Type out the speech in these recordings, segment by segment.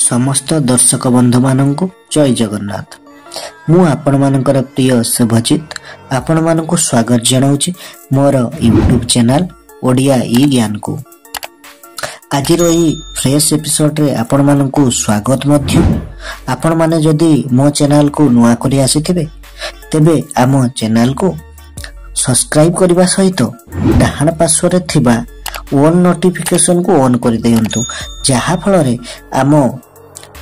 ସମସ୍ତ ଦର୍ଶକ ବନ୍ଧୁମାନଙ୍କୁ ଜୟ ଜଗନ୍ନାଥ। ମୁଁ ଆପଣମାନଙ୍କର ପ୍ରିୟ ଶୁଭଜିତ ଆପଣମାନଙ୍କୁ ସ୍ୱାଗତ ଜଣାଉଛି ମୋର ୟୁଟ୍ୟୁବ୍ ଚ୍ୟାନେଲ୍ ଓଡ଼ିଆ ଇ ଜ୍ଞାନକୁ। ଆଜିର ଏଇ ଫ୍ରେଶ୍ ଏପିସୋଡ଼ରେ ଆପଣମାନଙ୍କୁ ସ୍ୱାଗତ ମଧ୍ୟ। ଆପଣମାନେ ଯଦି ମୋ ଚ୍ୟାନେଲକୁ ନୂଆ କରି ଆସିଥିବେ, ତେବେ ଆମ ଚ୍ୟାନେଲକୁ ସବସ୍କ୍ରାଇବ୍ କରିବା ସହିତ ଡାହାଣ ପାର୍ଶ୍ୱରେ ଥିବା ଅନ୍ ନୋଟିଫିକେସନକୁ ଅନ୍ କରିଦିଅନ୍ତୁ, ଯାହାଫଳରେ ଆମ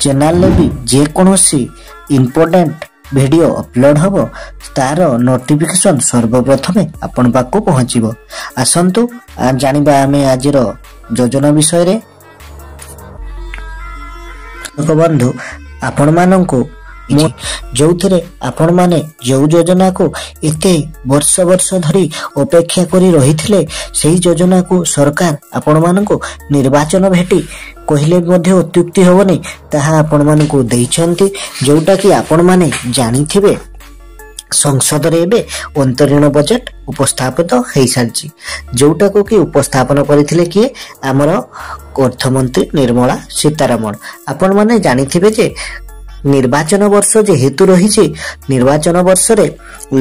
ଚ୍ୟାନେଲରେ ବି ଯେକୌଣସି ଇମ୍ପୋର୍ଟାଣ୍ଟ ଭିଡ଼ିଓ ଅପଲୋଡ଼ ହେବ, ତାର ନୋଟିଫିକେସନ୍ ସର୍ବପ୍ରଥମେ ଆପଣ ପାଖକୁ ପହଞ୍ଚିବ। ଆସନ୍ତୁ ଜାଣିବା ଆମେ ଆଜିର ଯୋଜନା ବିଷୟରେ। ବନ୍ଧୁ, ଆପଣମାନଙ୍କୁ ଯେଉଁଥିରେ ଆପଣମାନେ ଯେଉଁ ଯୋଜନାକୁ ଏତେ ବର୍ଷ ବର୍ଷ ଧରି ଅପେକ୍ଷା କରି ରହିଥିଲେ, ସେହି ଯୋଜନାକୁ ସରକାର ଆପଣମାନଙ୍କୁ ନିର୍ବାଚନ ଭେଟି କହିଲେ ମଧ୍ୟ ଅତ୍ୟୁକ୍ତି ହେବନି, ତାହା ଆପଣମାନଙ୍କୁ ଦେଇଛନ୍ତି। ଯେଉଁଟାକି ଆପଣମାନେ ଜାଣିଥିବେ, ସଂସଦରେ ଏବେ ଅନ୍ତରୀଣ ବଜେଟ୍ ଉପସ୍ଥାପିତ ହେଇସାରିଛି, ଯେଉଁଟାକୁ କି ଉପସ୍ଥାପନ କରିଥିଲେ କିଏ? ଆମର ଅର୍ଥମନ୍ତ୍ରୀ ନିର୍ମଳା ସୀତାରମଣ। ଆପଣମାନେ ଜାଣିଥିବେ ଯେ ନିର୍ବାଚନ ବର୍ଷ ଯେହେତୁ ରହିଛି, ନିର୍ବାଚନ ବର୍ଷରେ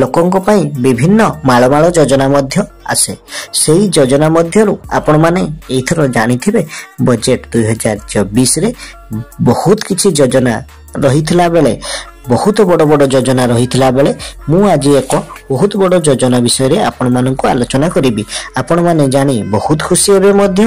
ଲୋକଙ୍କ ପାଇଁ ବିଭିନ୍ନ ମାଳମାଳ ଯୋଜନା ମଧ୍ୟ ଆସେ। ସେଇ ଯୋଜନା ମଧ୍ୟରୁ ଆପଣମାନେ ଏଇଥର ଜାଣିଥିବେ, ବଜେଟ୍ 2024ରେ ବହୁତ କିଛି ଯୋଜନା ରହିଥିଲା ବେଳେ, ବହୁତ ବଡ଼ ବଡ଼ ଯୋଜନା ରହିଥିଲା ବେଳେ, ମୁଁ ଆଜି ଏକ ବହୁତ ବଡ଼ ଯୋଜନା ବିଷୟରେ ଆପଣମାନଙ୍କୁ ଆଲୋଚନା କରିବି। ଆପଣମାନେ ଜାଣି ବହୁତ ଖୁସି ହେବେ ମଧ୍ୟ।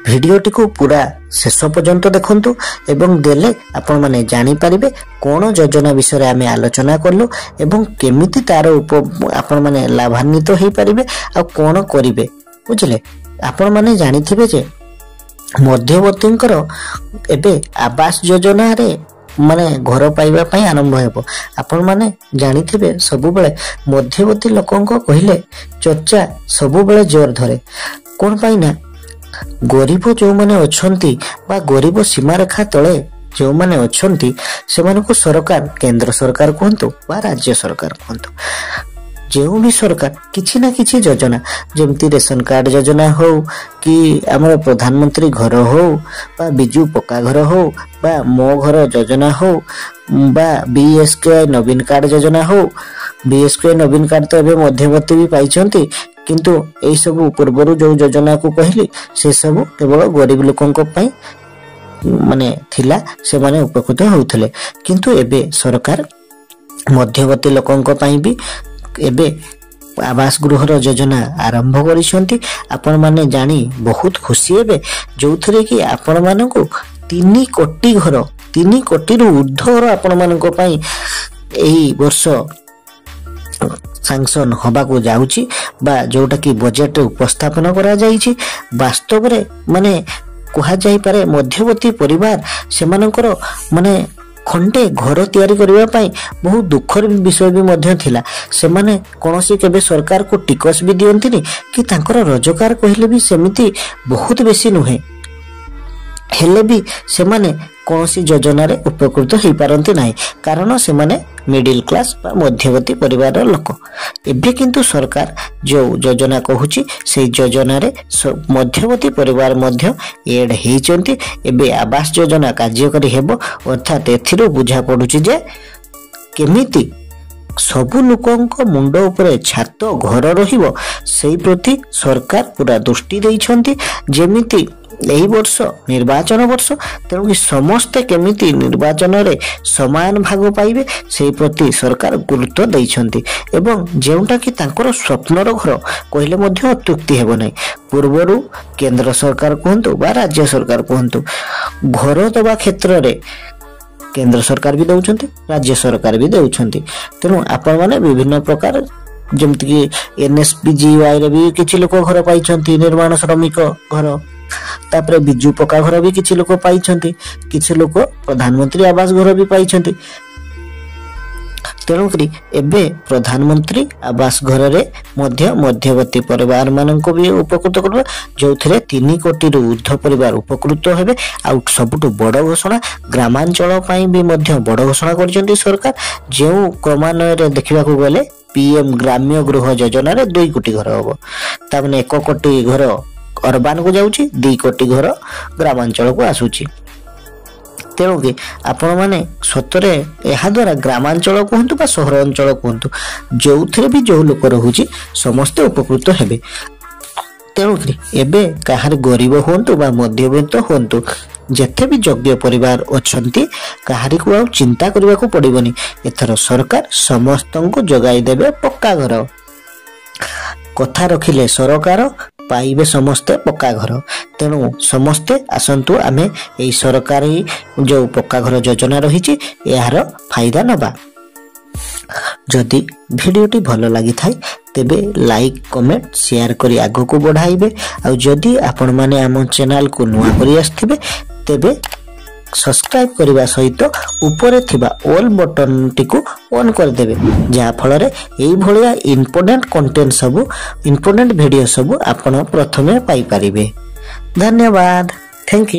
ଭିଡ଼ିଓଟିକୁ ପୁରା ଶେଷ ପର୍ଯ୍ୟନ୍ତ ଦେଖନ୍ତୁ ଏବଂ ଦେଲେ ଆପଣମାନେ ଜାଣିପାରିବେ କ'ଣ ଯୋଜନା ବିଷୟରେ ଆମେ ଆଲୋଚନା କଲୁ ଏବଂ କେମିତି ତାର ଉପ ଆପଣମାନେ ଲାଭାନ୍ୱିତ ହେଇପାରିବେ ଆଉ କ'ଣ କରିବେ, ବୁଝିଲେ? ଆପଣମାନେ ଜାଣିଥିବେ ଯେ ମଧ୍ୟବର୍ତ୍ତୀଙ୍କର ଏବେ ଆବାସ ଯୋଜନାରେ ମାନେ ଘର ପାଇବା ପାଇଁ ଆରମ୍ଭ ହେବ। ଆପଣମାନେ ଜାଣିଥିବେ, ସବୁବେଳେ ମଧ୍ୟବର୍ତ୍ତୀ ଲୋକଙ୍କ କହିଲେ ଚର୍ଚ୍ଚା ସବୁବେଳେ ଜୋର ଧରେ। କ'ଣ ପାଇଁ ନା ଗରିବ ଯେଉଁମାନେ ଅଛନ୍ତି ବା ଗରିବ ସୀମାରେଖା ତଳେ ଯେଉଁମାନେ ଅଛନ୍ତି, ସେମାନଙ୍କୁ ସରକାର, କେନ୍ଦ୍ର ସରକାର କୁହନ୍ତୁ ବା ରାଜ୍ୟ ସରକାର କୁହନ୍ତୁ, ଯେଉଁ ବି ସରକାର କିଛି ନା କିଛି ଯୋଜନା, ଯେମିତି ରେସନ କାର୍ଡ଼ ଯୋଜନା ହଉ କି ଆମର ପ୍ରଧାନମନ୍ତ୍ରୀ ଘର ହଉ ବା ବିଜୁ ପକ୍କା ଘର ହଉ ବା ମୋ ଘର ଯୋଜନା ହଉ ବା ବି ଏସ୍ କେ ୱାଇ ନବୀନ କାର୍ଡ଼ ଯୋଜନା ହଉ। ବି ଏସ୍ କେ ୱାଇ ନବୀନ କାର୍ଡ଼ ତ ଏବେ ମଧ୍ୟବର୍ତ୍ତୀ ବି ପାଇଛନ୍ତି, କିନ୍ତୁ ଏଇସବୁ ପୂର୍ବରୁ ଯେଉଁ ଯୋଜନାକୁ କହିଲି, ସେସବୁ କେବଳ ଗରିବ ଲୋକଙ୍କ ପାଇଁ ମାନେ ଥିଲା, ସେମାନେ ଉପକୃତ ହେଉଥିଲେ। କିନ୍ତୁ ଏବେ ସରକାର ମଧ୍ୟବର୍ତ୍ତୀ ଲୋକଙ୍କ ପାଇଁ ବି ଏବେ ଆବାସ ଗୃହର ଯୋଜନା ଆରମ୍ଭ କରିଛନ୍ତି। ଆପଣମାନେ ଜାଣି ବହୁତ ଖୁସି ହେବେ, ଯେଉଁଥିରେ କି ଆପଣମାନଙ୍କୁ 3 କୋଟି ଘର, 3 କୋଟିରୁ ଉର୍ଦ୍ଧ୍ୱ ଘର ଆପଣମାନଙ୍କ ପାଇଁ ଏଇ ବର୍ଷ ସାଙ୍କସନ ହେବାକୁ ଯାଉଛି ବା ଯେଉଁଟାକି ବଜେଟରେ ଉପସ୍ଥାପନ କରାଯାଇଛି। ବାସ୍ତବରେ ମାନେ କୁହାଯାଇପାରେ, ମଧ୍ୟବର୍ତ୍ତୀ ପରିବାର ସେମାନଙ୍କର ମାନେ ଖଣ୍ଡେ ଘର ତିଆରି କରିବା ପାଇଁ ବହୁତ ଦୁଃଖର ବିଷୟ ବି ମଧ୍ୟ ଥିଲା। ସେମାନେ କୌଣସି କେବେ ସରକାରକୁ ଟିକସ ବି ଦିଅନ୍ତିନି କି ତାଙ୍କର ରୋଜଗାର କହିଲେ ବି ସେମିତି ବହୁତ ବେଶୀ ନୁହେଁ, ହେଲେ ବି ସେମାନେ କୌଣସି ଯୋଜନାରେ ଉପକୃତ ହେଇପାରନ୍ତି ନାହିଁ, କାରଣ ସେମାନେ ମିଡିଲ କ୍ଲାସ ବା ମଧ୍ୟବର୍ତ୍ତୀ ପରିବାରର ଲୋକ। ଏବେ କିନ୍ତୁ ସରକାର ଯେଉଁ ଯୋଜନା କହୁଛି, ସେଇ ଯୋଜନାରେ ମଧ୍ୟବର୍ତ୍ତୀ ପରିବାର ମଧ୍ୟ ଏଡ୍ ହେଇଛନ୍ତି। ଏବେ ଆବାସ ଯୋଜନା କାର୍ଯ୍ୟକାରୀ ହେବ। ଅର୍ଥାତ୍ ଏଥିରୁ ବୁଝା ପଡୁଛି ଯେ କେମିତି ସବୁ ଲୋକଙ୍କ ମୁଣ୍ଡ ଉପରେ ଛାତ ଘର ରହିବ, ସେଇ ପ୍ରତି ସରକାର ପୁରା ଦୃଷ୍ଟି ଦେଇଛନ୍ତି। ଯେମିତି ଏହି ବର୍ଷ ନିର୍ବାଚନ ବର୍ଷ, ତେଣୁକି ସମସ୍ତେ କେମିତି ନିର୍ବାଚନରେ ସମାନ ଭାଗ ପାଇବେ, ସେଇ ପ୍ରତି ସରକାର ଗୁରୁତ୍ୱ ଦେଇଛନ୍ତି। ଏବଂ ଯେଉଁଟାକି ତାଙ୍କର ସ୍ୱପ୍ନର ଘର କହିଲେ ମଧ୍ୟ ଅତ୍ୟୁକ୍ତି ହେବ ନାହିଁ। ପୂର୍ବରୁ କେନ୍ଦ୍ର ସରକାର କୁହନ୍ତୁ ବା ରାଜ୍ୟ ସରକାର କୁହନ୍ତୁ, ଘର ଦେବା କ୍ଷେତ୍ରରେ କେନ୍ଦ୍ର ସରକାର ବି ଦେଉଛନ୍ତି, ରାଜ୍ୟ ସରକାର ବି ଦେଉଛନ୍ତି। ତେଣୁ ଆପଣମାନେ ବିଭିନ୍ନ ପ୍ରକାର, ଯେମିତିକି ଏନ୍ ଏସ୍ ପି ଜି ୱାଇରେ ବି କିଛି ଲୋକ ଘର ପାଇଛନ୍ତି, ନିର୍ମାଣ ଶ୍ରମିକ ଘର, ତାପରେ ବିଜୁ ପକ୍କା ଘର ବି କିଛି ଲୋକ ପାଇଛନ୍ତି, କିଛି ଲୋକ ପ୍ରଧାନମନ୍ତ୍ରୀ ଆବାସ ଘର ବି ପାଇଛନ୍ତି। ତେଣୁକରି ଏବେ ପ୍ରଧାନମନ୍ତ୍ରୀ ଆବାସ ଘରରେ ମଧ୍ୟ ମଧ୍ୟବର୍ତ୍ତୀ ପରିବାରମାନଙ୍କୁ ବି ଉପକୃତ କରିବ, ଯେଉଁଥିରେ 3 କୋଟିରୁ ଉର୍ଦ୍ଧ୍ୱ ପରିବାର ଉପକୃତ ହେବେ। ଆଉ ସବୁଠୁ ବଡ଼ ଘୋଷଣା, ଗ୍ରାମାଞ୍ଚଳ ପାଇଁ ବି ମଧ୍ୟ ବଡ଼ ଘୋଷଣା କରିଛନ୍ତି ସରକାର, ଯେଉଁ କ୍ରମାନ୍ୱୟରେ ଦେଖିବାକୁ ଗଲେ ପି ଏମ୍ ଗ୍ରାମ୍ୟ ଗୃହ ଯୋଜନାରେ 2 କୋଟି ଘର ହେବ। ତାମାନେ 1 କୋଟି ଘର ଅରବାନକୁ ଯାଉଛି, 2 କୋଟି ଘର ଗ୍ରାମାଞ୍ଚଳକୁ ଆସୁଛି। ତେଣୁକି ଆପଣମାନେ ସତରେ ଏହାଦ୍ୱାରା ଗ୍ରାମାଞ୍ଚଳ କୁହନ୍ତୁ ବା ସହରାଞ୍ଚଳ କୁହନ୍ତୁ, ଯେଉଁଥିରେ ବି ଯେଉଁ ଲୋକ ରହୁଛି ସମସ୍ତେ ଉପକୃତ ହେବେ। ତେଣୁକରି ଏବେ କାହାର ଗରିବ ହୁଅନ୍ତୁ ବା ମଧ୍ୟବିତ୍ତ ହୁଅନ୍ତୁ, ଯେତେ ବି ଯୋଗ୍ୟ ପରିବାର ଅଛନ୍ତି, କାହାରିକୁ ଆଉ ଚିନ୍ତା କରିବାକୁ ପଡ଼ିବନି। ଏଥର ସରକାର ସମସ୍ତଙ୍କୁ ଯୋଗାଇ ଦେବେ ପକ୍କା ଘର। କଥା ରଖିଲେ ସରକାର, ପାଇବେ ସମସ୍ତେ ପକ୍କା ଘର। ତେଣୁ ସମସ୍ତେ ଆସନ୍ତୁ, ଆମେ ଏଇ ସରକାରୀ ଯେଉଁ ପକ୍କା ଘର ଯୋଜନା ରହିଛି ଏହାର ଫାଇଦା ନେବା। ଯଦି ଭିଡ଼ିଓଟି ଭଲ ଲାଗିଥାଏ ତେବେ ଲାଇକ୍, କମେଣ୍ଟ, ସେୟାର କରି ଆଗକୁ ବଢ଼ାଇବେ। ଆଉ ଯଦି ଆପଣମାନେ ଆମ ଚ୍ୟାନେଲକୁ ନୂଆ କରି ଆସିଥିବେ ତେବେ ସବସ୍କ୍ରାଇବ୍ କରିବା ସହିତ ଉପରେ ଥିବା ଅଲ୍ ବଟନଟିକୁ ଅନ୍ କରିଦେବେ, ଯାହାଫଳରେ ଏଇଭଳିଆ ଇମ୍ପୋର୍ଟାଣ୍ଟ କଣ୍ଟେଣ୍ଟ ସବୁ, ଇମ୍ପୋର୍ଟାଣ୍ଟ ଭିଡ଼ିଓ ସବୁ ଆପଣ ପ୍ରଥମେ ପାଇପାରିବେ। ଧନ୍ୟବାଦ, thank you.